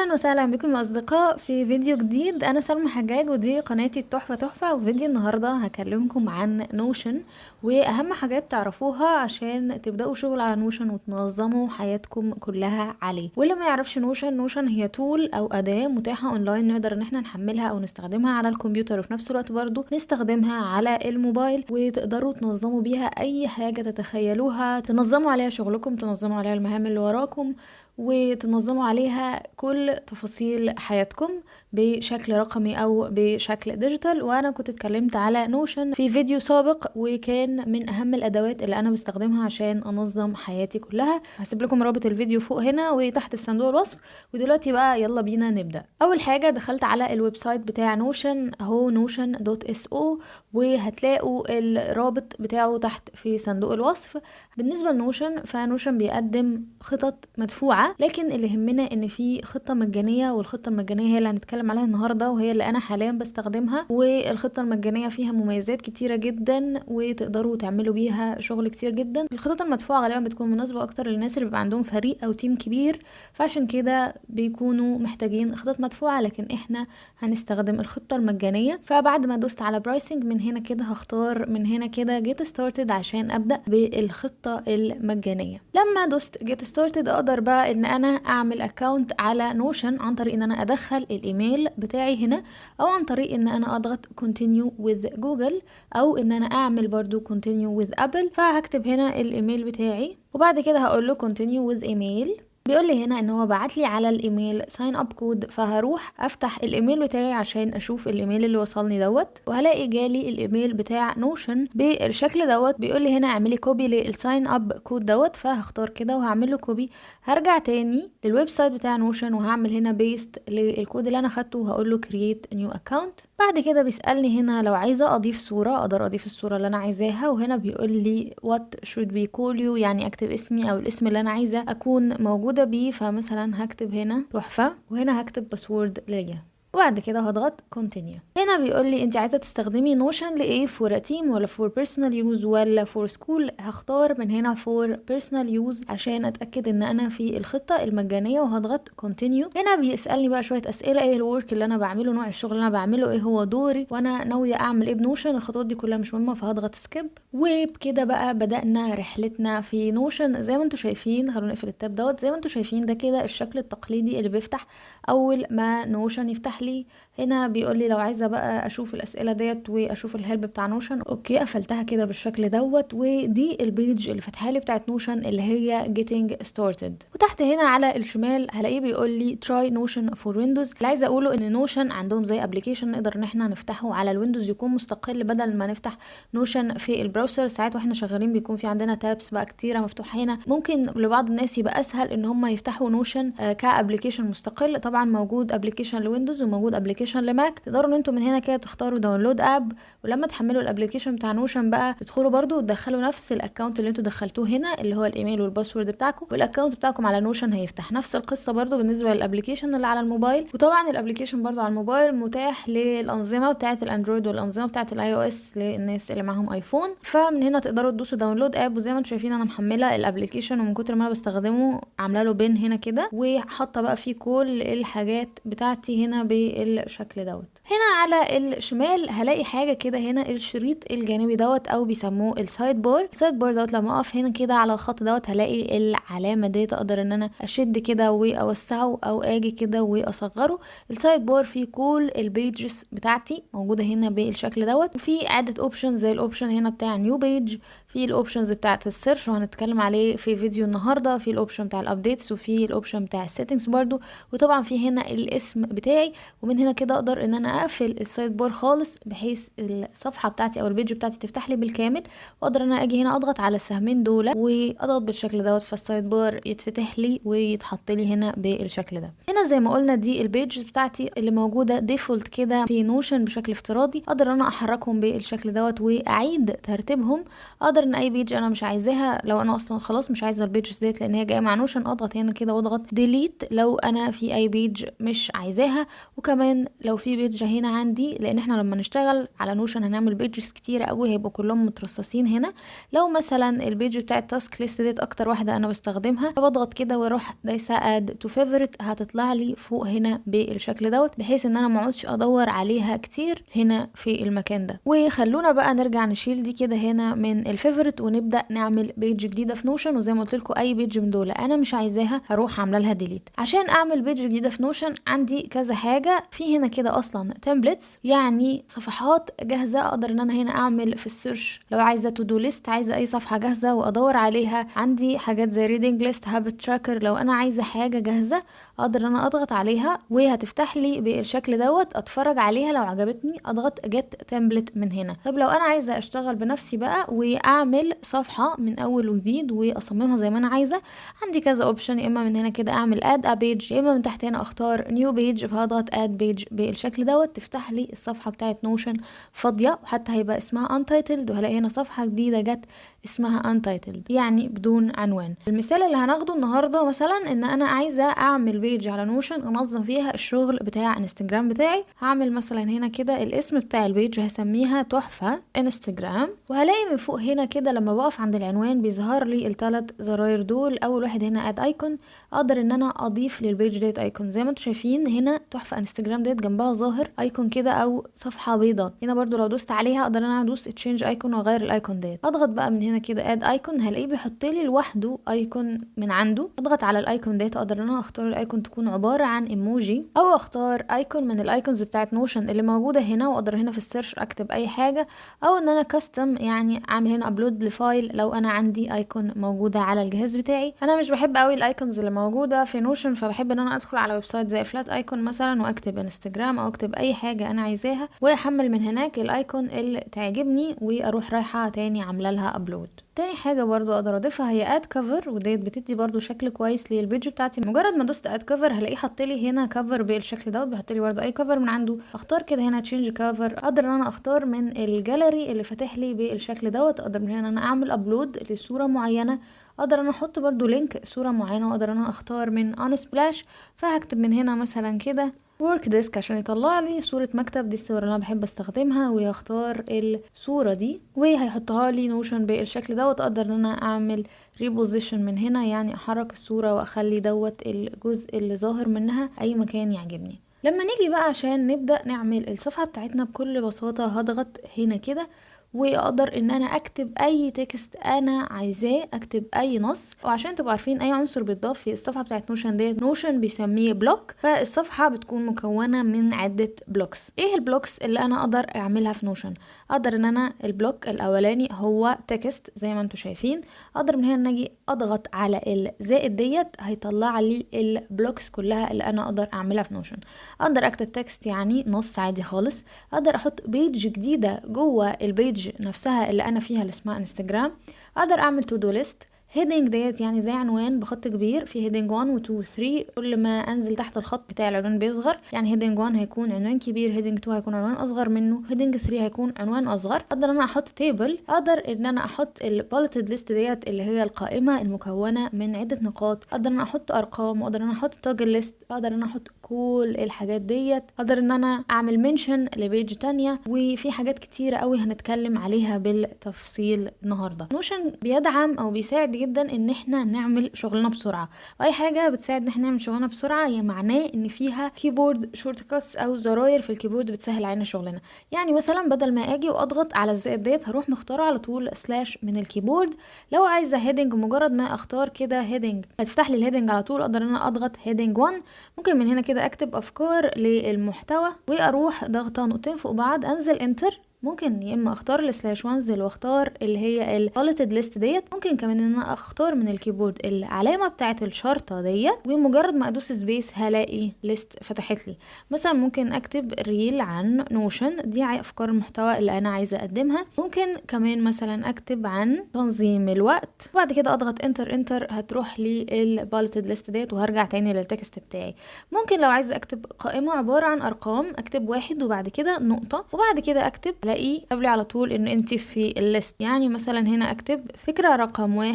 اهلا وسهلا بكم يا اصدقاء في فيديو جديد. انا سلمى حجاج ودي قناتي التحفة تحفة. وفيديو النهاردة هكلمكم عن Notion واهم حاجات تعرفوها عشان تبدأوا شغل على Notion وتنظموا حياتكم كلها عليه. واللي ما يعرفش Notion، Notion هي tool او اداة متاحة اونلاين نقدر ان احنا نحملها او نستخدمها على الكمبيوتر، وفي نفس الوقت برضو نستخدمها على الموبايل، وتقدروا تنظموا بيها اي حاجة تتخيلوها، تنظموا عليها شغلكم، تنظموا عليها المهام اللي وراكم، وتنظموا عليها كل تفاصيل حياتكم بشكل رقمي او بشكل digital. وانا كنت اتكلمت على Notion في فيديو سابق، وكان من اهم الادوات اللي انا بستخدمها عشان انظم حياتي كلها. هسيب لكم رابط الفيديو فوق هنا وتحت في صندوق الوصف. ودلوقتي بقى يلا بينا نبدا. اول حاجة دخلت على ال website بتاع Notion اهو، notion.so، وهتلاقوا الرابط بتاعه تحت في صندوق الوصف. بالنسبة ل Notion، ف Notion بيقدم خطط مدفوعه، لكن اللي يهمنا ان في خطه مجانيه، والخطه المجانية هي اللي هنتكلم عليها النهارده وهي اللي انا حاليا بستخدمها. والخطه المجانية فيها مميزات كتيرة جدا وتقدروا تعملوا بيها شغل كتير جدا. الخطط المدفوعه غالبا بتكون مناسبة اكتر للناس اللي بيبقى عندهم فريق او team كبير، فعشان كده بيكونوا محتاجين خطط مدفوعه، لكن احنا هنستخدم الخطة المجانية. فبعد ما دوست على pricing من هنا كده هختار من هنا كده get started عشان ابدا بالخطة المجانية. لما دوست get started اقدر بقى ان انا اعمل account على Notion عن طريق ان انا ادخل الايميل بتاعي هنا، او عن طريق ان انا اضغط continue with Google، او ان انا اعمل برضو continue with Apple. فهكتب هنا الايميل بتاعي وبعد كده هقول له continue with email. بيقول لي هنا ان هو بعت لي على الايميل sign up code، فهروح افتح الايميل بتاعي عشان اشوف الايميل اللي وصلني دوت، وهلاقي جالي الايميل بتاع Notion بالشكل دوت. بيقول لي هنا اعملي copy لل sign up code دوت، فهختار كده وهعمل له copy. هرجع تاني لل website بتاع Notion وهعمل هنا paste لل code اللي انا خدته وهقول له create new account. بعد كده بيسالني هنا لو عايزه اضيف صوره، اقدر اضيف الصورة اللي انا عايزاها. وهنا بيقول لي what should we call you، يعني اكتب اسمي او الاسم اللي انا عايزه اكون موجودة بيه. فمثلا هكتب هنا تحفة، وهنا هكتب password ليا، وبعد كده هضغط continue. هنا بيقول لي انت عايزه تستخدمي Notion لايه، for a team ولا for personal use ولا for school؟ هختار من هنا for personal use عشان اتاكد ان انا في الخطة المجانيه، وهضغط continue. هنا بيسالني بقى شوية اسئله، ايه ال work اللي انا بعمله، نوع الشغل اللي انا بعمله، ايه هو دوري، وانا ناوية اعمل ايه ب Notion. الخطوات دي كلها مش مهمه، فهضغط skip. وبكده بقى بدانا رحلتنا في Notion. زي ما انتم شايفين، خلونا نقفل ال tab دوت. زي ما انتم شايفين ده كده الشكل التقليدي اللي بيفتح اول ما Notion يفتح لي. هنا بيقول لي لو عايزه بقى اشوف الاسئلة ديت واشوف ال help بتاع Notion. okay، قفلتها كده بالشكل دوت، ودي ال page اللي فاتحة لي بتاعت Notion اللي هي getting started. وتحت هنا على الشمال هلاقيه بيقول لي try Notion for Windows. اللي عايزه اقوله ان Notion عندهم زي application نقدر ان احنا نفتحه على ال Windows يكون مستقل، بدل ما نفتح Notion في ال browser. ساعات واحنا شغالين بيكون في عندنا tabs بقى كتيرة مفتوحة هنا، ممكن لبعض الناس يبقى اسهل ان هم يفتحوا Notion ك application مستقل. طبعا موجود application ل Windows وموجود application ل Mac. تقدروا ان انتم من هنا كده تختاروا download app، ولما تحملوا ال application بتاع Notion بقى تدخلوا برضو وتدخلوا نفس ال account اللي انتوا دخلتوه هنا اللي هو الايميل وال password بتاعكم، وال account بتاعكم على Notion هيفتح. نفس القصة برضو بالنسبة لل application اللي على الموبايل. وطبعا ال application برضو على الموبايل متاح للانظمه بتاعه ال Android والانظمة بتاعه ال iOS للناس اللي معاهم iPhone. فمن هنا تقدروا تدوسوا download app، وزي ما انتم شايفين انا محمله ال application، ومن كتر ما انا بستخدمه عامله له pin هنا كده، وحاطه بقى فيه كل الحاجات بتاعتي هنا بالشكل دوت. هنا على الشمال هلاقي حاجة كده هنا، الشريط الجانبي دوت او بيسموه ال sidebar. ال sidebar دوت لما اقف هنا كده على الخط دوت هلاقي العلامة ديت، اقدر ان انا اشد كده واوسعه او اجي كده واصغره. ال sidebar فيه كل ال pages بتاعتي موجودة هنا بالشكل دوت، وفي عده options زي ال option هنا بتاع new page، في ال options بتاعه ال search وهنتكلم عليه في فيديو النهارده، في ال option بتاع ال updates، وفي ال option بتاع ال settings برضو، وطبعا في هنا الاسم بتاعي. ومن هنا كده اقدر ان انا اقفل ال sidebar خالص بحيث الصفحة بتاعتي او ال page بتاعتي تفتح لي بالكامل، واقدر ان انا اجي هنا اضغط على السهمين دول واضغط بالشكل دوت، فال sidebar يتفتح لي ويتحط لي هنا بالشكل ده. هنا زي ما قلنا دي ال page بتاعتي اللي موجودة default كده في Notion بشكل افتراضي، اقدر ان انا احركهم بالشكل دوت واعيد ترتيبهم. اقدر ان اي page انا مش عايزاها، لو انا اصلا خلاص مش عايزه ال pages ديت لان هي جاية مع Notion، اضغط هنا كده واضغط delete لو انا في اي page مش عايزاها. وكمان لو في page هنا عندي، لان احنا لما نشتغل على Notion هنعمل pages كتيرة قوي، هيبقوا كلهم مترصصين هنا. لو مثلا ال page بتاعت task list ديت اكتر واحدة انا بستخدمها، فبضغط كده واروح دايسه add to favorite، هتطلع لي فوق هنا بالشكل دوت، بحيث ان انا ما اقعدش ادور عليها كتير هنا في المكان ده. وخلونا بقى نرجع نشيل دي كده هنا من ال favorite ونبدا نعمل page جديدة في Notion. وزي ما قلت لكم اي page من دول انا مش عايزاها هروح عامله لها delete. عشان اعمل page جديدة في Notion عندي كذا حاجة في هنا كده، اصلا templates يعني صفحات جاهزة، اقدر ان انا هنا اعمل في ال search لو عايزه to do list، عايزه اي صفحة جاهزة وادور عليها. عندي حاجات زي reading list، habit tracker، لو انا عايزه حاجة جاهزة اقدر ان انا اضغط عليها وهتفتح لي بالشكل دوت، اتفرج عليها لو عجبتني اضغط get template من هنا. طب لو انا عايزه اشتغل بنفسي بقى واعمل صفحة من اول وجديد واصممها زي ما انا عايزه، عندي كذا option، يا اما من هنا كده اعمل add a page، يا اما من تحت هنا اختار new page، فهضغط add page بالشكل دوت، تفتح لي الصفحة بتاعت Notion فاضية، وحتى هيبقى اسمها untitled، وهلاقي هنا صفحة جديدة جت اسمها untitled يعني بدون عنوان. المثال اللي هناخده النهارده مثلا ان انا عايزه اعمل page على Notion انظم فيها الشغل بتاع انستجرام بتاعي. هعمل مثلا هنا كده الاسم بتاع ال page وهسميها تحفة انستجرام، وهلاقي من فوق هنا كده لما بقف عند العنوان بيظهر لي الثلاث زراير دول. اول واحد هنا add icon، اقدر ان انا اضيف لل page ديت icon. زي ما انتم شايفين هنا تحفة انستجرام ديت جنبها ظاهر icon كده او صفحة بيضاء. هنا برضو لو دوست عليها اقدر ان انا ادوس change icon واغير ال icon ديت. اضغط بقى من هنا كده add icon، هلاقيه بيحط لي لوحده icon من عنده. اضغط على ال icon ديت، اقدر ان انا اختار ال icon تكون عبارة عن ايموجي، او اختار icon من ال icons بتاعت Notion اللي موجودة هنا، واقدر هنا في ال search اكتب اي حاجة، او ان انا custom يعني اعمل هنا upload ل file لو انا عندي icon موجودة على الجهاز بتاعي. انا مش بحب قوي ال icons اللي موجودة في Notion، فبحب ان انا ادخل على website زي Flaticon مثلا واكتب انستجرام او اكتب اي حاجة انا عايزاها، واحمل من هناك ال icon اللي تعجبني واروح رايحة تاني عامله لها upload. تاني حاجة برضو اقدر اضيفها هي add cover، وديت بتدي برضو شكل كويس لل page بتاعتي. مجرد ما دوست add cover هلاقيه حط لي هنا cover بالشكل دوت، بيحط لي برضو اي cover من عنده. اختار كده هنا change cover، اقدر ان انا اختار من الجاليري اللي فاتح لي بالشكل دوت. اقدر من هنا ان انا اعمل upload لصورة معينة، اقدر انا احط برضو link صورة معينة، واقدر انا اختار من Unsplash. فهكتب من هنا مثلا كده work desk عشان يطلع لي صورة مكتب، دي الصور اللي انا بحب استخدمها، ويختار الصورة دي وهيحطها لي Notion بالشكل دوت. اقدر ان انا اعمل reposition من هنا، يعني احرك الصورة واخلي دوت الجزء اللي ظاهر منها اي مكان يعجبني. لما نيجي بقى عشان نبدأ نعمل الصفحة بتاعتنا بكل بساطة هضغط هنا كده، واقدر ان انا اكتب اي text انا عايزاه، اكتب اي نص. وعشان تبقوا عارفين اي عنصر بيتضاف في الصفحة بتاعت Notion ديت Notion بيسميه block، فالصفحه بتكون مكونة من عده blocks. ايه ال blocks اللي انا اقدر اعملها في Notion؟ اقدر ان انا ال block الاولاني هو text زي ما انتم شايفين، اقدر من هنا ان اجي اضغط على الزائد ديت هيطلع لي ال blocks كلها اللي انا اقدر اعملها في Notion. اقدر اكتب text يعني نص عادي خالص، اقدر احط page جديدة جوه ال page نفسها اللي انا فيها اللي اسمها انستجرام، اقدر اعمل to do list، heading ديت يعني زي عنوان بخط كبير في heading 1 و 2 و 3، كل ما انزل تحت الخط بتاع العنوان بيصغر، يعني heading 1 هيكون عنوان كبير، heading 2 هيكون عنوان اصغر منه، heading 3 هيكون عنوان اصغر. اقدر ان انا احط table، اقدر ان انا احط ال bulleted list ديت اللي هي القائمة المكونة من عده نقاط، اقدر ان انا احط ارقام، واقدر ان انا احط toggle list، اقدر ان انا احط كل الحاجات ديت، اقدر ان انا اعمل mention ل page تانية، وفي حاجات كتيرة قوي هنتكلم عليها بالتفصيل النهارده. Notion بيدعم او بيساعد جدا ان احنا نعمل شغلنا بسرعة، واي حاجة بتساعد ان احنا نعمل شغلنا بسرعة هي معناه ان فيها keyboard shortcuts او زراير في ال keyboard بتسهل علينا شغلنا. يعني مثلا بدل ما اجي واضغط على الزائد ديت هروح مختاره على طول slash من ال keyboard. لو عايزه heading مجرد ما اختار كده heading هتفتح لي ال heading على طول، اقدر ان انا اضغط heading 1. ممكن من هنا كده اكتب افكار للمحتوى واروح ضغطه نقطتين فوق بعض انزل enter. ممكن يا اما اختار ال slash وانزل واختار اللي هي ال bulleted list ديت، ممكن كمان ان انا اختار من ال keyboard العلامة بتاعه الشرطة ديت، ومجرد ما ادوس space هلاقي list فتحت لي. مثلا ممكن اكتب reel عن Notion، دي افكار المحتوى اللي انا عايزه اقدمها. ممكن كمان مثلا اكتب عن تنظيم الوقت، وبعد كده اضغط enter enter هتروح لي ال bulleted list ديت، وهرجع تاني لل text بتاعي. ممكن لو عايزه اكتب قائمة عبارة عن ارقام اكتب 1 وبعد كده نقطة، وبعد كده اكتب هلاقي قبلي على طول ان انت في ال list. يعني مثلا هنا اكتب فكرة رقم 1،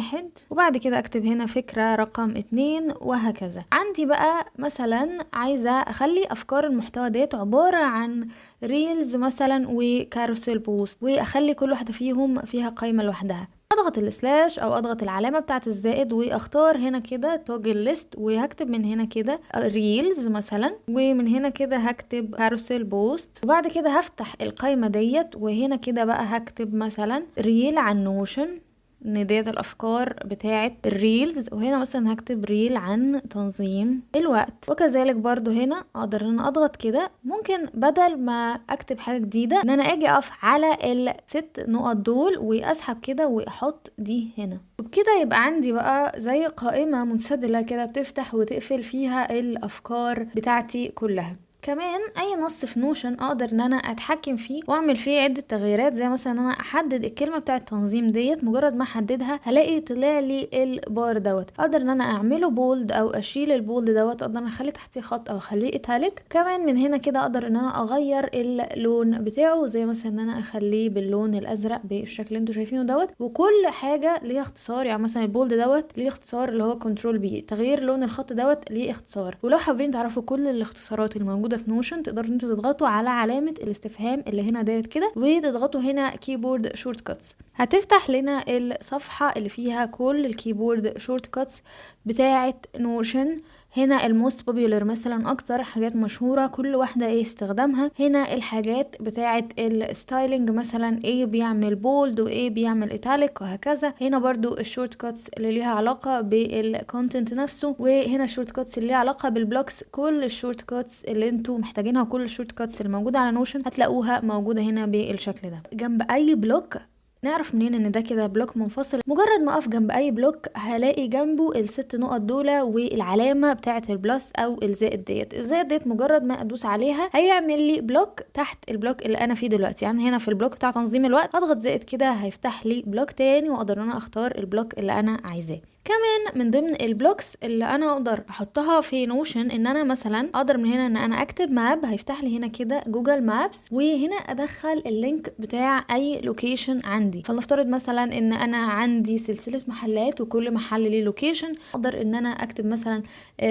وبعد كده اكتب هنا فكرة رقم 2، وهكذا. عندي بقى مثلا عايزة اخلي افكار المحتوى ديت عبارة عن reels مثلا و carousel post، واخلي كل واحدة فيهم فيها قائمة لوحدها. اضغط ال slash او اضغط العلامة بتاعة الزائد واختار هنا كده toggle list، وهكتب من هنا كده reels مثلا، ومن هنا كده هكتب carousel post، وبعد كده هفتح القايمة ديت، وهنا كده بقى هكتب مثلا reel عن Notion، ان ديت الافكار بتاعه ال reels، وهنا مثلا هكتب reel عن تنظيم الوقت. وكذلك برضو هنا اقدر ان انا اضغط كده، ممكن بدل ما اكتب حاجة جديدة ان انا اجي اقف على ال6 نقط دول واسحب كده واحط دي هنا، وبكده يبقى عندي بقى زي قائمة منسدله كده بتفتح وتقفل فيها الافكار بتاعتي كلها. كمان اي نص في Notion اقدر ان انا اتحكم فيه واعمل فيه عده تغييرات، زي مثلا ان انا احدد الكلمة بتاعه التنظيم ديت، مجرد ما احددها هلاقي طلع لي البار دوت، اقدر ان انا اعمله bold او اشيل ال bold دوت، اقدر ان اخلي تحتيه خط او اخليه italic. كمان من هنا كده اقدر ان انا اغير اللون بتاعه، زي مثلا ان انا اخليه باللون الازرق بالشكل اللي انتوا شايفينه دوت. وكل حاجة ليها اختصار، يعني مثلا ال bold دوت ليه اختصار اللي هو control B، تغيير لون الخط دوت ليه اختصار. ولو حابين تعرفوا كل الاختصارات الموجودة في Notion تقدروا انتوا تضغطوا على علامة الاستفهام اللي هنا ديت كده، وتضغطوا هنا keyboard shortcuts، هتفتح لنا الصفحة اللي فيها كل ال keyboard shortcuts بتاعة Notion. هنا ال most popular مثلا اكتر حاجات مشهورة كل واحدة ايه استخدامها، هنا الحاجات بتاعة ال styling مثلا ايه بيعمل bold وايه بيعمل italic وهكذا. هنا برضو ال shortcuts اللي ليها علاقة بال content نفسه، وهنا ال shortcuts اللي ليها علاقة بال blocks. كل ال shortcuts اللي انتوا محتاجينها وكل ال shortcuts اللي موجودة على Notion هتلاقوها موجودة هنا بالشكل ده. جنب اي block نعرف منين ان ده كده block منفصل؟ مجرد ما اقف جنب اي block هلاقي جنبه ال6 نقط دول والعلامة بتاعه ال plus او الزائد ديت. الزائد ديت مجرد ما ادوس عليها هيعمل لي block تحت ال block اللي انا فيه دلوقتي. يعني هنا في ال block بتاع تنظيم الوقت اضغط زائد كده هيفتح لي block تاني، واقدر ان انا اختار ال block اللي انا عايزاه. كمان من ضمن ال blocks اللي انا اقدر احطها في Notion ان انا مثلا اقدر من هنا ان انا اكتب map، هيفتح لي هنا كده Google Maps، وهنا ادخل ال link بتاع اي location عندي. فلنفترض مثلا ان انا عندي سلسلة محلات وكل محل ليه location، اقدر ان انا اكتب مثلا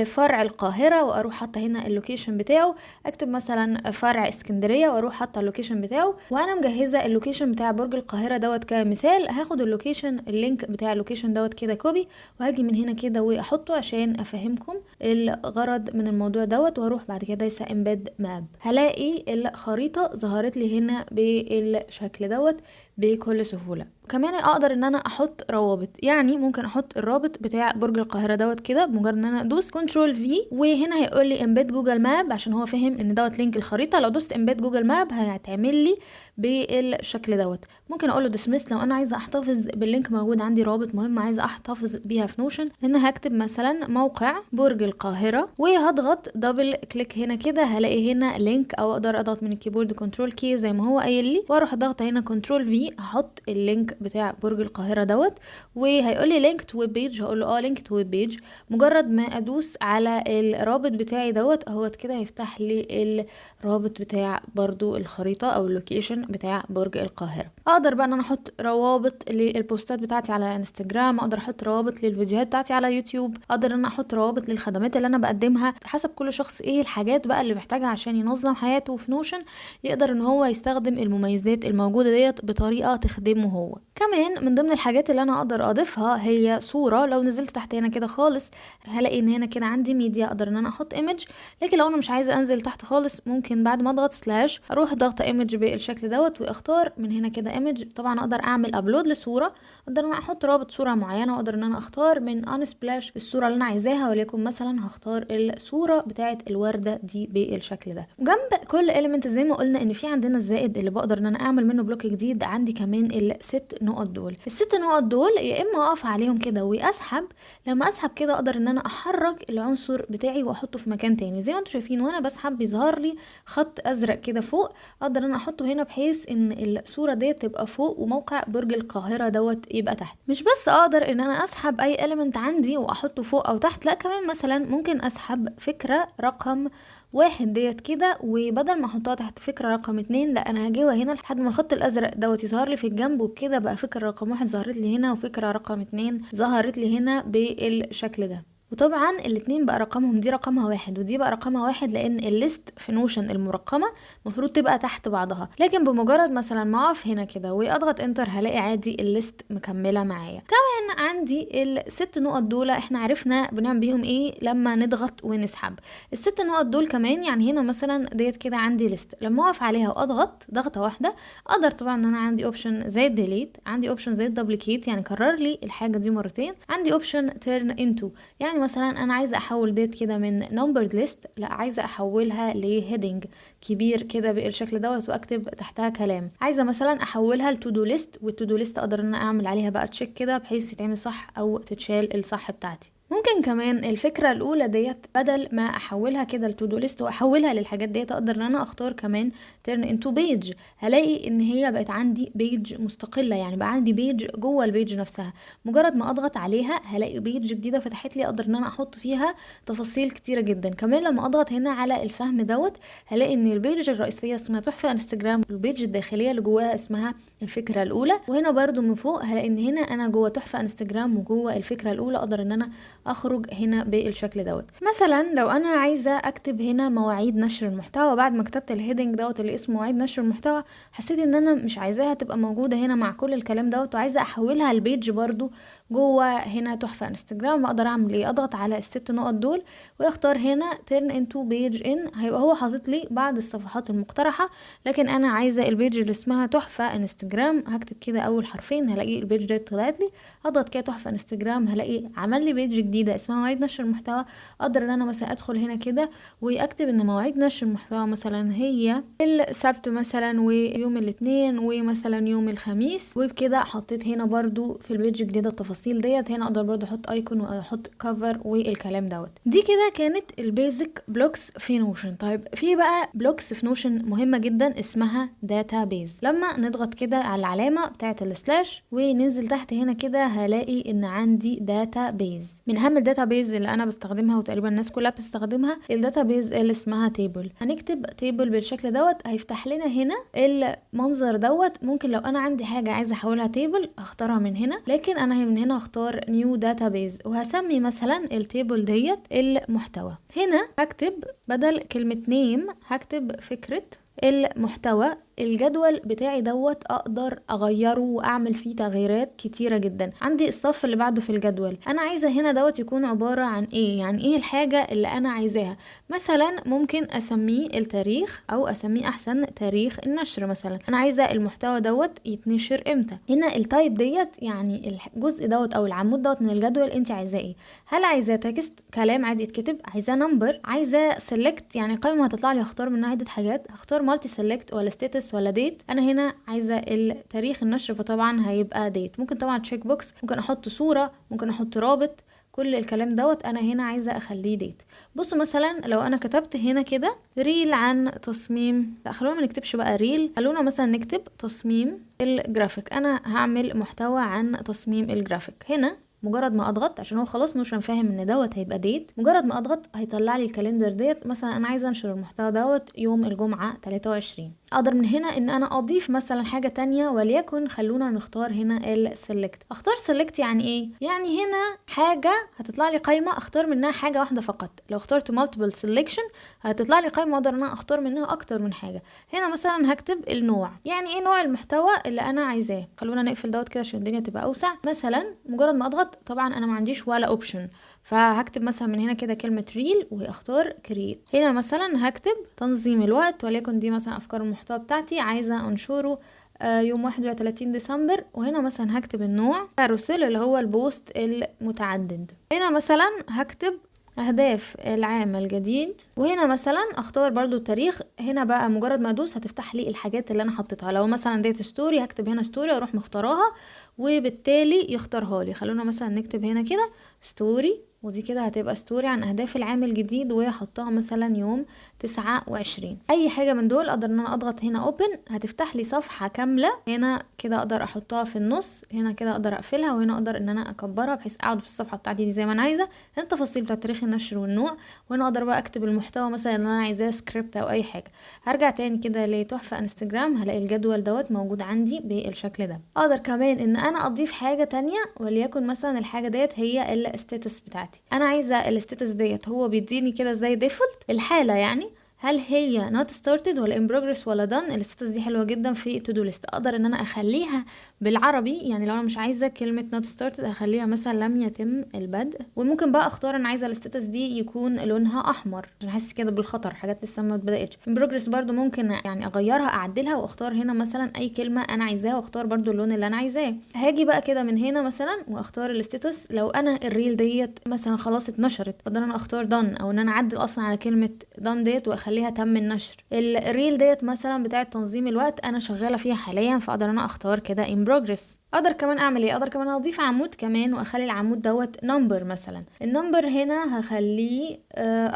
فرع القاهرة واروح حاطه هنا ال location بتاعه، اكتب مثلا فرع اسكندرية واروح حاطه ال location بتاعه. وانا مجهزة ال location بتاع برج القاهرة دوت كمثال، هاخد ال location ال link بتاع ال location دوت كده copy، وهاجي من هنا كده واحطه عشان افهمكم الغرض من الموضوع دوت، واروح بعد كده دايسه embed map، هلاقي الخريطة ظهرت لي هنا بالشكل دوت بكل سهولة. وكمان اقدر ان انا احط روابط، يعني ممكن احط الرابط بتاع برج القاهرة دوت كده بمجرد ان انا ادوس control V، وهنا هيقول لي embed Google Map عشان هو فاهم ان دوت link الخريطة. لو دوست embed Google Map هيتعمل لي بالشكل دوت. ممكن اقول له dismiss لو انا عايزه احتفظ بال link موجود عندي، روابط مهمة عايزه احتفظ بيها في Notion. هنا هكتب مثلا موقع برج القاهرة وهضغط double click هنا كده، هلاقي هنا link، او اقدر اضغط من ال keyboard control K زي ما هو قايل لي، واروح ضغط هنا control V هحط ال link بتاع برج القاهرة دوت، وهيقول لي link to web page، هقول له link to web page. مجرد ما ادوس على الرابط بتاعي دوت اهوت كده هيفتح لي الرابط بتاع برضو الخريطة او ال location بتاع برج القاهرة. اقدر بقى ان انا احط روابط للبوستات بتاعتي على انستجرام، اقدر احط روابط للفيديوهات بتاعتي على يوتيوب، اقدر ان انا احط روابط للخدمات اللي انا بقدمها، حسب كل شخص ايه الحاجات بقى اللي محتاجها عشان ينظم حياته في Notion، يقدر ان هو يستخدم المميزات الموجودة ديت بطريقة تخدمه هو. كمان من ضمن الحاجات اللي انا اقدر اضيفها هي صورة. لو نزلت تحت هنا كده خالص هلاقي ان هنا كده عندي ميديا، اقدر ان انا احط image. لكن لو انا مش عايزه انزل تحت خالص ممكن بعد ما اضغط slash اروح ضغطه image بالشكل دوت واختار من هنا كده image. طبعا اقدر اعمل upload لصورة، اقدر ان انا احط رابط صوره معينة، واقدر ان انا اختار من Unsplash الصورة اللي انا عايزاها، وليكن مثلا هختار الصورة بتاعه الورده دي بالشكل ده. وجنب كل element زي ما قلنا ان في عندنا الزائد اللي بقدر ان انا اعمل منه block جديد، عندي كمان ال6 نقط دول. ال6 نقط دول يا اما اقف عليهم كده واسحب، لما اسحب كده اقدر ان انا احرك العنصر بتاعي واحطه في مكان تاني. زي ما انتم شايفين وانا بسحب بيظهر لي خط ازرق كده فوق، اقدر ان انا احطه هنا بحيث ان الصورة ديت تبقى فوق وموقع برج القاهرة دوت يبقى تحت. مش بس اقدر ان انا اسحب اي element عندي واحطه فوق او تحت، لا كمان مثلا ممكن اسحب فكرة رقم واحد ديت كده، وبدل ما احطها تحت فكرة رقم 2 لا انا هجيبها هنا لحد ما الخط الازرق دوت يظهر لي في الجنب، وبكده بقى فكرة رقم 1 ظهرت لي هنا وفكرة رقم 2 ظهرت لي هنا بالشكل ده. وطبعا الاتنين بقى رقمهم، دي رقمها 1 ودي بقى رقمها 1، لان ال list في Notion المرقمة المفروض تبقى تحت بعضها. لكن بمجرد مثلا ما اقف هنا كده واضغط enter هلاقي عادي ال list مكملة معايا. كمان عندي الست نقط دول احنا عرفنا بنعمل بيهم ايه لما نضغط ونسحب. الست نقط دول كمان يعني هنا مثلا ديت كده عندي list، لما اقف عليها واضغط ضغطة واحدة اقدر طبعا ان انا عندي option زي ال delete، عندي option زي ال duplicate يعني كرر لي الحاجة دي مرتين، عندي option turn into يعني مثلا انا عايزه احول ديت كده من numbered list لا عايزه احولها ل heading كبير كده بالشكل دوت واكتب تحتها كلام، عايزه مثلا احولها ل to do list، وال to do list اقدر ان انا اعمل عليها بقى check كده بحيث يتعمل صح او تتشال الصح بتاعتي. ممكن كمان الفكرة الأولى ديت بدل ما أحولها كده ل to do list وأحولها للحاجات ديت أقدر إن أنا أختار كمان turn into page، هلاقي إن هي بقت عندي page مستقلة، يعني بقى عندي page جوه ال page نفسها. مجرد ما أضغط عليها هلاقي page جديدة فتحت لي أقدر إن أنا أحط فيها تفاصيل كتيرة جدا. كمان لما أضغط هنا على السهم دوت هلاقي إن ال page الرئيسية اسمها تحفة انستجرام، وال page الداخلية اللي جواها اسمها الفكرة الأولى، وهنا برضو من فوق هلاقي إن هنا أنا جوه تحفة انستجرام وجوه الفكرة الأولى أقدر إن أنا اخرج هنا بالشكل دوت. مثلا لو انا عايزه اكتب هنا مواعيد نشر المحتوى، بعد ما كتبت ال heading دوت اللي اسمه مواعيد نشر المحتوى حسيت ان انا مش عايزاها تبقى موجوده هنا مع كل الكلام دوت وعايزه احولها ل page برضو جوه هنا تحفه انستجرام، اقدر اعمل ايه؟ اضغط على الست نقط دول واختار هنا turn into page in، هيبقى هو حاطط لي بعض الصفحات المقترحه، لكن انا عايزه ال page اللي اسمها تحفه انستجرام. هكتب كده اول حرفين هلاقي ال page دي طلعت لي، اضغط كده تحفه انستجرام هلاقي عمل لي page جديده اسمها مواعيد نشر المحتوى. اقدر ان انا مثلا ادخل هنا كده واكتب ان مواعيد نشر المحتوى مثلا هي السبت مثلا ويوم الاثنين ومثلا يوم الخميس، وبكده حطيت هنا برضو في ال page الجديده التفاصيل ديت. هنا اقدر برضو احط icon واحط cover والكلام دوت. دي كده كانت ال basic blocks في Notion. طيب في بقى blocks في Notion مهمه جدا اسمها database. لما نضغط كده على العلامه بتاعه ال slash وننزل تحت هنا كده هلاقي ان عندي database. من اهم ال database اللي انا بستخدمها وتقريبا الناس كلها بتستخدمها ال database اللي اسمها table. هنكتب table بالشكل دوت هيفتح لنا هنا المنظر دوت. ممكن لو انا عندي حاجه عايزه احولها table هختارها من هنا، لكن انا من هنا هختار new database وهسمي مثلا ال table ديت المحتوى. هنا هكتب بدل كلمه name هكتب فكره المحتوى. الجدول بتاعي دوت اقدر اغيره واعمل فيه تغييرات كتيرة جدا. عندي الصف اللي بعده في الجدول انا عايزة هنا دوت يكون عبارة عن ايه، يعني ايه الحاجة اللي انا عايزاها. مثلا ممكن اسميه التاريخ او اسميه احسن تاريخ النشر. مثلا انا عايزة المحتوى دوت يتنشر امتى. هنا ال type ديت يعني الجزء دوت او العمود دوت من الجدول انت عايزاه ايه. هل عايزاه text كلام عادي يتكتب، عايزاه number، عايزاه select يعني قائمة هتطلع لي هختار منها عدة حاجات، هختار multi select ولا status ولا date. انا هنا عايزه التاريخ النشر فطبعا هيبقى date. ممكن طبعا check box، ممكن احط صوره، ممكن احط رابط، كل الكلام دوت انا هنا عايزه اخليه date. بصوا مثلا لو انا كتبت هنا كده reel عن تصميم، لا خلونا ما نكتبش بقى reel، خلونا مثلا نكتب تصميم الجرافيك. انا هعمل محتوى عن تصميم الجرافيك. هنا مجرد ما اضغط، عشان هو خلاص Notion فاهم ان دوت هيبقى date، مجرد ما اضغط هيطلع لي ال calendar ديت. مثلا انا عايزه انشر المحتوى دوت يوم الجمعه 23. اقدر من هنا ان انا اضيف مثلا حاجه تانية، وليكن خلونا نختار هنا ال select. اختار select يعني ايه؟ يعني هنا حاجه هتطلع لي قائمه اختار منها حاجه واحده فقط. لو اخترت multiple selection هتطلع لي قائمه اقدر ان انا اختار منها اكتر من حاجه. هنا مثلا هكتب النوع، يعني ايه نوع المحتوى اللي انا عايزاه. خلونا نقفل دوت كده عشان الدنيا تبقى اوسع. مثلا مجرد ما اضغط، طبعا انا ما عنديش ولا option، فهكتب مثلا من هنا كده كلمه reel واختار create. هنا مثلا هكتب تنظيم الوقت، وليكن دي مثلا افكار المحتوى بتاعتي عايزه انشره يوم 31 ديسمبر. وهنا مثلا هكتب النوع carousel اللي هو ال post المتعدد. هنا مثلا هكتب اهداف العام الجديد، وهنا مثلا اختار برضو التاريخ. هنا بقى مجرد ما ادوس هتفتح لي الحاجات اللي انا حطيتها. لو مثلا ديت story هكتب هنا story اروح مختاراها وبالتالي يختارها لي. خلونا مثلا نكتب هنا كده story ودي كده هتبقى story عن اهداف العام الجديد، وهحطها مثلا يوم 29. اي حاجة من دول اقدر ان انا اضغط هنا open، هتفتح لي صفحة كاملة. هنا كده اقدر احطها في النص، هنا كده اقدر اقفلها، وهنا اقدر ان انا اكبرها بحيث اقعد في الصفحة بتاعتي دي زي ما انا عايزه. هنا التفاصيل بتاعت تاريخ النشر والنوع، وهنا اقدر بقى اكتب المحتوى مثلا اللي انا عايزاه، سكريبت او اي حاجة. هرجع تاني كده لتحفه انستجرام، هلاقي الجدول دوت موجود عندي بالشكل ده. اقدر كمان ان انا اضيف حاجة تانية، وليكن مثلا الحاجة ديت هي ال status بتاعتي. انا عايزه ال status ديت هو بيديني كده زي default الحالة، يعني هل هي not started ولا in progress ولا done. ال status دي حلوة جدا في to do list، اقدر ان انا اخليها بالعربي، يعني لو انا مش عايزه كلمة not started اخليها مثلا لم يتم البدء. وممكن بقى اختار انا عايزه ال status دي يكون لونها احمر عشان احس كده بالخطر، حاجات لسه ما اتبداتش. in progress برضو ممكن يعني اغيرها اعدلها، واختار هنا مثلا اي كلمة انا عايزاها، واختار برضو اللون اللي انا عايزاه. هاجي بقى كده من هنا مثلا واختار ال status. لو انا ال reel ديت مثلا خلاص اتنشرت، اقدر انا اختار done، او ان انا اعدل اصلا على كلمة done ديت واخليها تم النشر. ال reel ديت مثلا بتاعه تنظيم الوقت انا شغالة فيها حاليا، فاقدر انا اختار كده in progress. اقدر كمان اعمل ايه؟ اقدر كمان اضيف عمود كمان، واخلي العمود دوت number مثلا. ال number هنا هخليه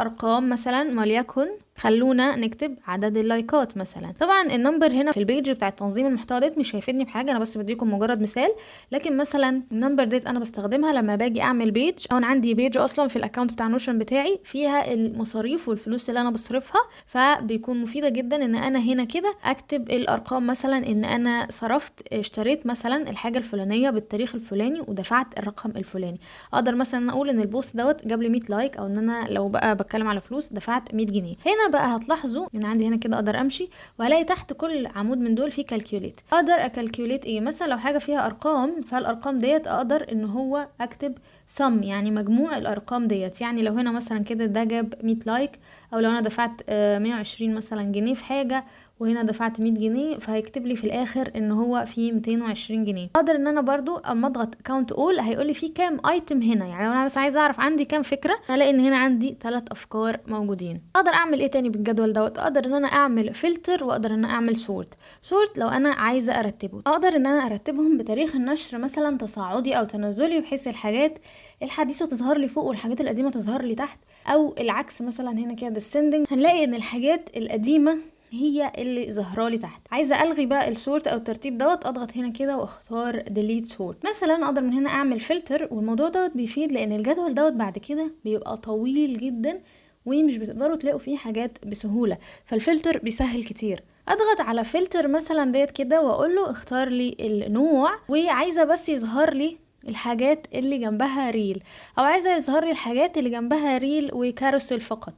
ارقام مثلا، وليكن خلونا نكتب عدد اللايكات مثلا. طبعا ال number هنا في ال page بتاع تنظيم المحتوى ديت مش هيفيدني بحاجة، انا بس بديكم مجرد مثال. لكن مثلا ال number ديت انا بستخدمها لما باجي اعمل page، او انا عندي page اصلا في ال account بتاع Notion بتاعي فيها المصاريف والفلوس اللي انا بصرفها، فبيكون مفيدة جدا ان انا هنا كده اكتب الارقام، مثلا ان انا صرفت اشتريت مثلا الحاجة الفلانية بالتاريخ الفلاني ودفعت الرقم الفلاني. اقدر مثلا اقول ان ال post دوت جاب لي 100 like، او ان انا لو بقى بتكلم على فلوس دفعت 100 جنيه. هنا بقى هتلاحظوا ان عندي هنا كده اقدر امشي وهلاقي تحت كل عمود من دول في calculate. اقدر ا calculate ايه؟ مثلا لو حاجة فيها ارقام، فالارقام ديت اقدر ان هو اكتب sum، يعني مجموع الارقام ديت. يعني لو هنا مثلا كده ده جاب 100 like، او لو انا دفعت 120 مثلا جنيه في حاجة وهنا دفعت 100 جنيه، فهيكتب لي في الاخر ان هو في 220 جنيه. اقدر ان انا برضو اما اضغط count all هيقول لي في كام item هنا، يعني لو انا بس عايزه اعرف عندي كام فكرة هلاقي ان هنا عندي 3 افكار موجودين. اقدر اعمل ايه تاني بالجدول دوت؟ اقدر ان انا اعمل فلتر، واقدر ان انا اعمل sort. sort لو انا عايزه ارتبه، اقدر ان انا ارتبهم بتاريخ النشر مثلا تصاعدي او تنازلي، بحيث الحاجات الحديثة تظهر لي فوق والحاجات القديمة تظهر لي تحت، او العكس مثلا هنا كده descending هنلاقي ان الحاجات القديمة هي اللي ظاهره لي تحت. عايزه الغي بقى ال sort او الترتيب دوت، اضغط هنا كده واختار delete sort. مثلا اقدر من هنا اعمل فلتر، والموضوع دوت بيفيد لان الجدول دوت بعد كده بيبقى طويل جدا ومش بتقدروا تلاقوا فيه حاجات بسهولة، فالفلتر بيسهل كتير. اضغط على فلتر مثلا ديت كده واقول له اختار لي النوع، وعايزه بس يظهر لي الحاجات اللي جنبها reel، او عايزه يظهر لي الحاجات اللي جنبها reel و carousel فقط،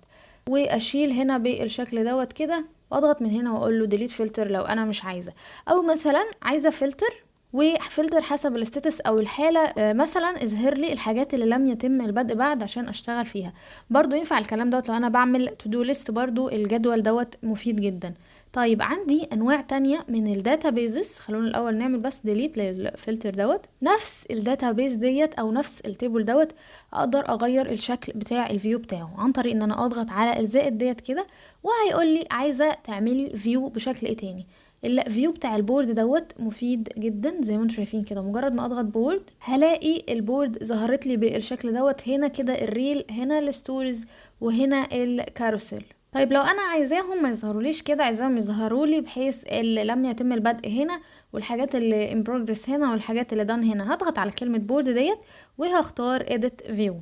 واشيل هنا بالشكل دوت كده، واضغط من هنا واقول له delete filter لو انا مش عايزه. او مثلا عايزه filter، و filter حسب ال status او الحالة، مثلا اظهر لي الحاجات اللي لم يتم البدء بعد عشان اشتغل فيها. برضو ينفع الكلام دوت لو انا بعمل to do list، برضو الجدول دوت مفيد جدا. طيب عندي انواع تانية من ال databases، خلونا الاول نعمل بس delete لل filter دوت. نفس ال database ديت او نفس ال table دوت اقدر اغير الشكل بتاع ال view بتاعه عن طريق ان انا اضغط على الزائد ديت كده، وهيقول لي عايزه تعملي view بشكل ايه تاني. ال view بتاع ال board دوت مفيد جدا زي ما انتم شايفين كده، مجرد ما اضغط board هلاقي ال board ظهرت لي بالشكل دوت. هنا كده ال reel، هنا ال stories، وهنا ال carousel. طيب لو انا عايزاهم ما يظهروليش كده، عايزاهم يظهروا لي بحيث اللي لم يتم البدء هنا والحاجات اللي in progress هنا والحاجات اللي done هنا، هضغط على كلمة board ديت وهختار edit view.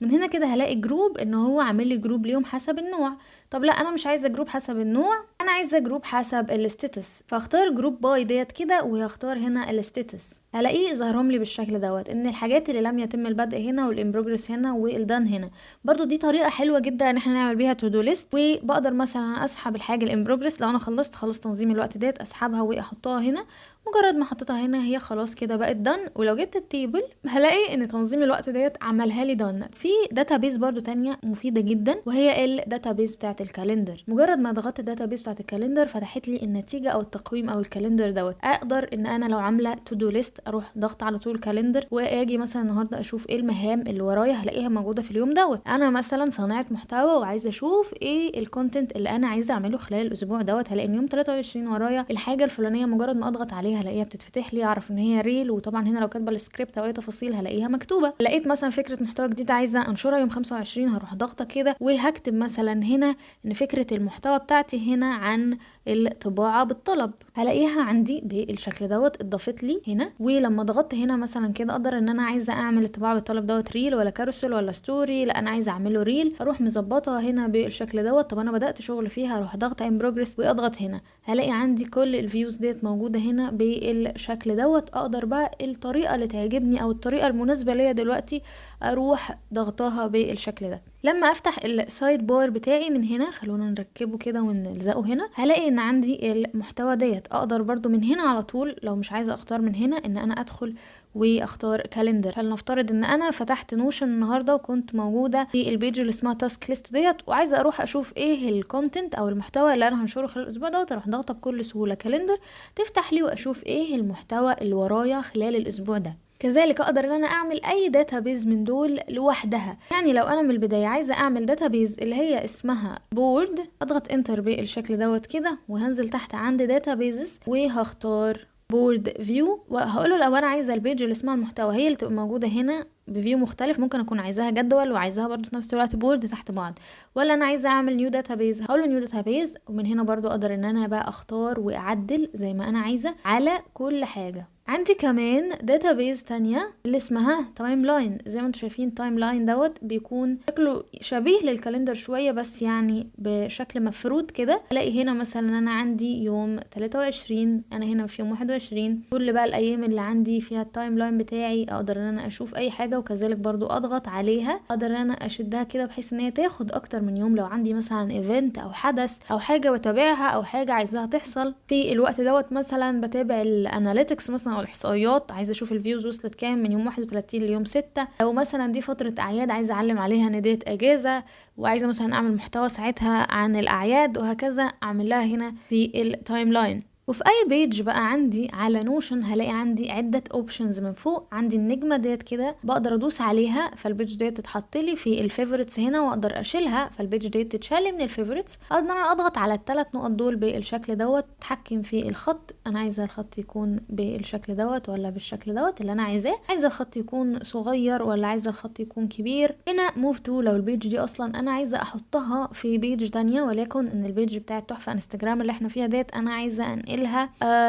من هنا كده هلاقي group، ان هو عامل لي group ليهم حسب النوع. طب لا انا مش عايزه group حسب النوع، انا عايزه group حسب ال status، فاختار group by ديت كده وهختار هنا ال status. هلاقيه ظهرهم لي بالشكل دوت، ان الحاجات اللي لم يتم البدء هنا وال in progress هنا وال done هنا. برضو دي طريقه حلوة جدا ان احنا نعمل بيها to do list. وبقدر مثلا اسحب الحاجة ال in progress لو انا خلصت خلاص تنظيم الوقت ديت، اسحبها واحطها هنا. مجرد ما حطيتها هنا هي خلاص كده بقت done. ولو جبت ال table هلاقي ان تنظيم الوقت ديت عملها لي done. في database برضو تانية مفيدة جدا، وهي ال database بتاعت ال ال calendar. مجرد ما ضغطت ال database بتاعت ال calendar فتحت لي النتيجة او التقويم او ال calendar دوت. اقدر ان انا لو عامله to do list اروح ضغط على طول calendar، واجي مثلا النهارده اشوف ايه المهام اللي ورايا هلاقيها موجودة في اليوم دوت. انا مثلا صانعه محتوى وعايزه اشوف ايه ال content اللي انا عايزه اعمله خلال الاسبوع دوت، هلاقي ان يوم 23 ورايا الحاجة الفلانية، مجرد ما اضغط عليها هلاقيها بتتفتح لي، اعرف ان هي reel. وطبعا هنا لو كاتبه السكريبت او اي تفاصيل هلاقيها مكتوبة. لقيت مثلا فكرة محتوى جديد عايزه انشرها يوم 25، هروح ضغطه كده وهكتب مثلا هنا ان فكرة المحتوى بتاعتي هنا عن الطباعة بالطلب، هلاقيها عندي بالشكل دوت اتضافت لي هنا. ولما ضغطت هنا مثلا كده اقدر ان انا عايزه اعمل الطباعة بالطلب دوت reel ولا carousel ولا story، لا انا عايزه اعمله reel، اروح مظبطها هنا بالشكل دوت. طب انا بدات شغل فيها، اروح ضغطه in progress واضغط هنا، هلاقي عندي كل ال views ديت موجودة هنا بالشكل دوت. اقدر بقى الطريقة اللي تعجبني او الطريقة المناسبة ليا دلوقتي اروح ضغطاها بالشكل ده. لما افتح ال side bar بتاعي من هنا، خلونا نركبه كده ونلزقه هنا، هلاقي ان عندي المحتوى ديت. اقدر برضو من هنا على طول لو مش عايزه اختار من هنا ان انا ادخل واختار calendar. فلنفترض ان انا فتحت Notion النهارده وكنت موجودة في ال page اللي اسمها task list ديت، وعايزه اروح اشوف ايه ال content او المحتوى اللي انا هنشره خلال الاسبوع دوت، اروح ضاغطة بكل سهولة calendar تفتح لي واشوف ايه المحتوى اللي ورايا خلال الاسبوع ده. كذلك اقدر ان انا اعمل اي database من دول لوحدها. يعني لو انا من البداية عايزه اعمل database اللي هي اسمها board، اضغط enter بالشكل دوت كده، وهنزل تحت عند databases وهختار board view، وهقوله لو انا عايزه ال page اللي اسمها المحتوى هي اللي تبقى موجودة هنا ب view مختلف، ممكن اكون عايزاها جدول وعايزاها برضو في نفس الوقت board تحت بعض، ولا انا عايزه اعمل new database، هقول له new database. ومن هنا برضو اقدر ان انا بقى اختار واعدل زي ما انا عايزه على كل حاجة. عندي كمان database تانية اللي اسمها timeline. زي ما انتم شايفين timeline دوت بيكون شكله شبيه لل calendar شوية بس يعني بشكل مفرود كده. الاقي هنا مثلا انا عندي يوم 23، انا هنا في يوم 21، كل بقى الايام اللي عندي فيها ال timeline بتاعي اقدر ان انا اشوف اي حاجة، وكذلك برضو اضغط عليها اقدر ان انا اشدها كده بحيث ان هي تاخد اكتر من يوم. لو عندي مثلا event او حدث او حاجة بتابعها او حاجة عايزاها تحصل في الوقت دوت، مثلا بتابع ال analytics مثلا او الاحصائيات، عايزه اشوف ال views وصلت كام من يوم 31 ليوم 6، او مثلا دي فترة اعياد عايزه اعلم عليها ان ديت اجازه وعايزه مثلا اعمل محتوى ساعتها عن الاعياد وهكذا، اعمل لها هنا في ال timeline. وفي اي page بقى عندي على Notion هلاقي عندي عده options من فوق، عندي النجمة ديت كده بقدر ادوس عليها فال page ديت تتحط لي في ال favorites هنا، واقدر اشيلها فال page ديت تتشال من ال favorites. اقدر ان انا اضغط على الثلاث نقط دول بالشكل دوت، اتحكم في الخط، انا عايزه الخط يكون بالشكل دوت ولا بالشكل دوت اللي انا عايزاه، عايزه الخط يكون صغير ولا عايزه الخط يكون كبير. هنا move to لو ال page دي اصلا انا عايزه احطها في page تانية، وليكن ان ال page بتاعت تحفة انستجرام اللي احنا فيها ديت انا عايزه انقلها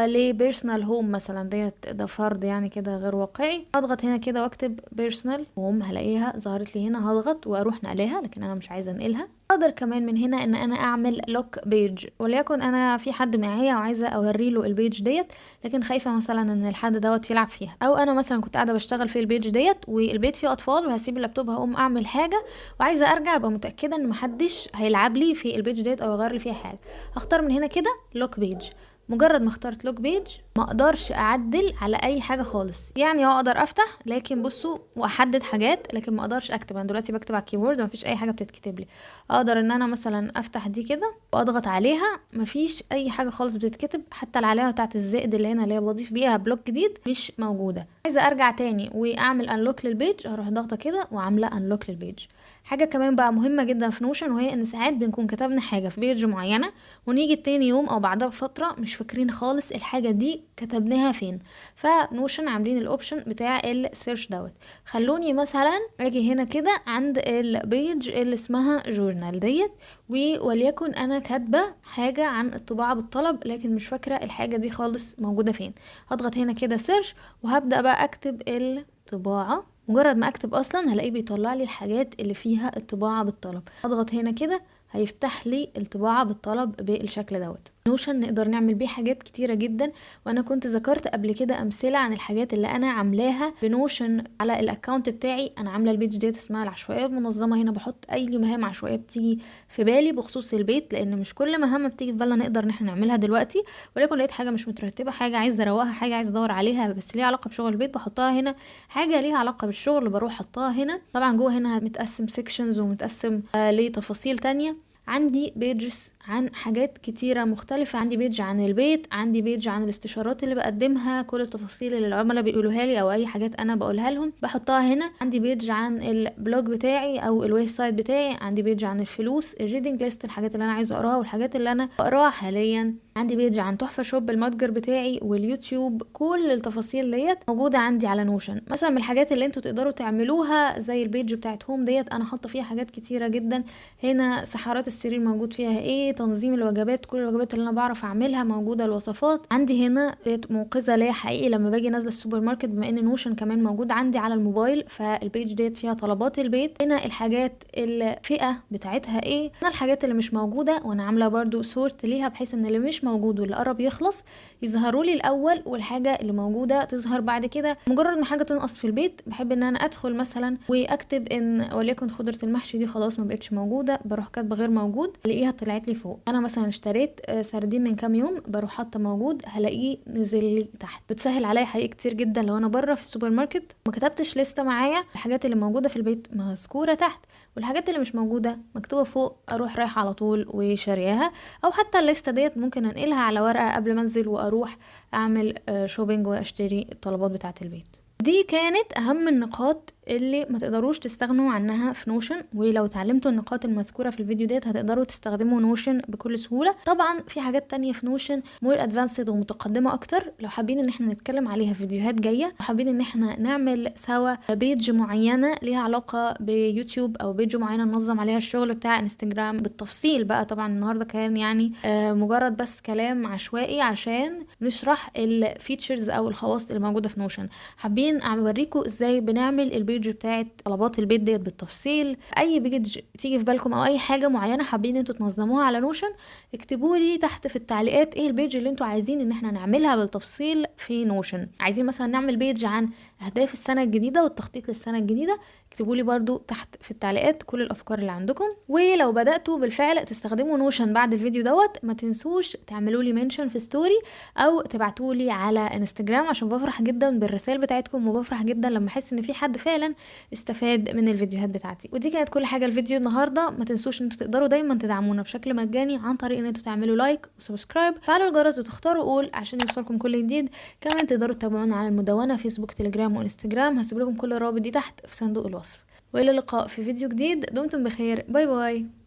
ل personal home مثلا، ديت ده فرض يعني كده غير واقعي. اضغط هنا كده واكتب personal home هلاقيها ظهرت لي هنا، هضغط واروح نقلها، لكن انا مش عايزه انقلها. اقدر كمان من هنا ان انا اعمل lock page، وليكن انا في حد معايا وعايزه اوري له ال page ديت، لكن خايفة مثلا ان الحد دوت يلعب فيها، او انا مثلا كنت قاعدة بشتغل في ال page ديت والبيت فيه اطفال وهسيب اللابتوب هقوم اعمل حاجة وعايزه ارجع ابقى متاكدة ان محدش هيلعب لي في ال page ديت او يغير لي فيها حاجة. هختار من هنا كده lock page. مجرد ما اخترت lock page ما اقدرش اعدل على اي حاجة خالص، يعني اقدر افتح لكن بصوا واحدد حاجات، لكن ما اقدرش اكتب. انا دلوقتي بكتب على ال keyboard ومفيش اي حاجة بتتكتب لي. اقدر ان انا مثلا افتح دي كده واضغط عليها، مفيش اي حاجة خالص بتتكتب، حتى العلامة بتاعت الزائد اللي هنا اللي هي بضيف بيها block جديد مش موجودة. عايزه ارجع تاني واعمل unlock لل page، هروح ضاغطة كده وعامله unlock لل page. حاجة كمان بقى مهمة جدا في Notion، وهي ان ساعات بنكون كتبنا حاجة في page معينة ونيجي تاني يوم او بعدها بفترة مش فاكرين خالص الحاجة دي كتبناها فين، ف Notion عاملين ال option بتاع ال search دوت. خلوني مثلا اجي هنا كده عند ال page اللي اسمها journal ديت، وليكن انا كاتبه حاجة عن الطباعة بالطلب لكن مش فاكره الحاجة دي خالص موجودة فين. هضغط هنا كده search وهبدا بقى اكتب الطباعة. مجرد ما اكتب اصلا هلاقيه بيطلع لي الحاجات اللي فيها الطباعة بالطلب. اضغط هنا كده هيفتح لي الطباعة بالطلب بالشكل دوت. Notion نقدر نعمل بيه حاجات كتيرة جدا، وانا كنت ذكرت قبل كده امثلة عن الحاجات اللي انا عاملاها ب Notion على ال account بتاعي. انا عامله ال page ديت اسمها العشوائية المنظمة، هنا بحط اي مهام عشوائية بتيجي في بالي بخصوص البيت، لان مش كل مهمة بتيجي في بالنا نقدر ان احنا نعملها دلوقتي، ولكن لقيت حاجة مش مترتبة، حاجة عايزه اروقها، حاجة عايزه ادور عليها بس ليها علاقة بشغل البيت بحطها هنا، حاجة ليها علاقة بالشغل بروح احطها هنا. طبعا جوه هنا متقسم sections ومتقسم لتفاصيل تانية. عندي pages عن حاجات كتيرة مختلفة، عندي page عن البيت، عندي page عن الاستشارات اللي بقدمها، كل التفاصيل اللي العملاء بيقولوها لي او اي حاجات انا بقولها لهم بحطها هنا. عندي page عن ال blog بتاعي او ال website بتاعي، عندي page عن الفلوس، ال reading list، الحاجات اللي انا عايزه اقراها والحاجات اللي انا بقراها حاليا. عندي page عن تحفة shop المتجر بتاعي واليوتيوب. كل التفاصيل ديت موجودة عندي على Notion. مثلا من الحاجات اللي انتوا تقدروا تعملوها زي ال page بتاعت home ديت، انا حاطه فيها حاجات كتيرة جدا. هنا سحارات السرير موجود فيها ايه، تنظيم الوجبات، كل الوجبات اللي انا بعرف اعملها موجودة، الوصفات عندي هنا ديت منقذه ليا حقيقي لما باجي نازله السوبر ماركت، بما ان Notion كمان موجود عندي على الموبايل، فال page ديت فيها طلبات البيت. هنا الحاجات الفئة بتاعتها ايه، هنا الحاجات اللي مش موجودة، وانا عامله برضو sort ليها بحيث ان اللي مش موجود واللي قرب يخلص يظهروا لي الاول، والحاجة اللي موجودة تظهر بعد كده. مجرد ما حاجة تنقص في البيت بحب ان انا ادخل مثلا واكتب ان وليكن خضرة المحشي دي خلاص ما بقتش موجودة، بروح كاتبه غير موجود، الاقيها طلعت لي فوق. انا مثلا اشتريت سردين من كام يوم، بروح حاطه موجود، هلاقيه نزل لي تحت. بتسهل عليا حقيقي كتير جدا لو انا بره في السوبر ماركت ما كتبتش لستة معايا، الحاجات اللي موجودة في البيت مذكورة تحت والحاجات اللي مش موجودة مكتوبة فوق، اروح رايحة على طول وشارياها. او حتى الليستة ديت ممكن انقلها على ورقة قبل ما انزل واروح اعمل shopping واشتري الطلبات بتاعه البيت. دي كانت اهم النقاط اللي ما تقدروش تستغنوا عنها في Notion، ولو اتعلمتوا النقاط المذكورة في الفيديو ديت هتقدروا تستخدموا Notion بكل سهولة. طبعا في حاجات تانية في Notion more advanced ومتقدمة اكتر، لو حابين ان احنا نتكلم عليها في فيديوهات جاية، لو حابين ان احنا نعمل سوا page معينة ليها علاقة بيوتيوب او page معينة ننظم عليها الشغل بتاع انستجرام بالتفصيل بقى. طبعا النهارده كان يعني مجرد بس كلام عشوائي عشان نشرح ال features او الخواص اللي موجودة في Notion. حابين اوريكم ازاي بنعمل ال page بتاعت طلبات البيت ديت بالتفصيل. اي page تيجي في بالكم او اي حاجة معينة حابين انتوا تنظموها على Notion، اكتبوا لي تحت في التعليقات ايه ال page اللي انتوا عايزين ان احنا نعملها بالتفصيل في Notion. عايزين مثلا نعمل page عن اهداف السنة الجديدة والتخطيط للسنة الجديدة، اكتبوا لي برضو تحت في التعليقات كل الافكار اللي عندكم. ولو بداتوا بالفعل تستخدموا Notion بعد الفيديو دوت، ما تنسوش تعملوا لي mention في story او تبعتوا لي على انستجرام، عشان بفرح جدا بالرسائل بتاعتكم وبفرح جدا لما احس ان في حد فعلا استفاد من الفيديوهات بتاعتي. ودي كانت كل حاجة الفيديو النهارده. ما تنسوش ان انتوا تقدروا دايما تدعمونا بشكل مجاني عن طريق ان انتوا تعملوا like و subscribe، فعلوا الجرس وتختاروا all عشان يوصلكم كل جديد. كمان تقدروا تتابعونا على المدونة فيسبوك تليجرام وانستجرام، هسيب لكم كل الروابط دي تحت في صندوق الوصف. والى اللقاء في فيديو جديد، دمتم بخير، bye bye.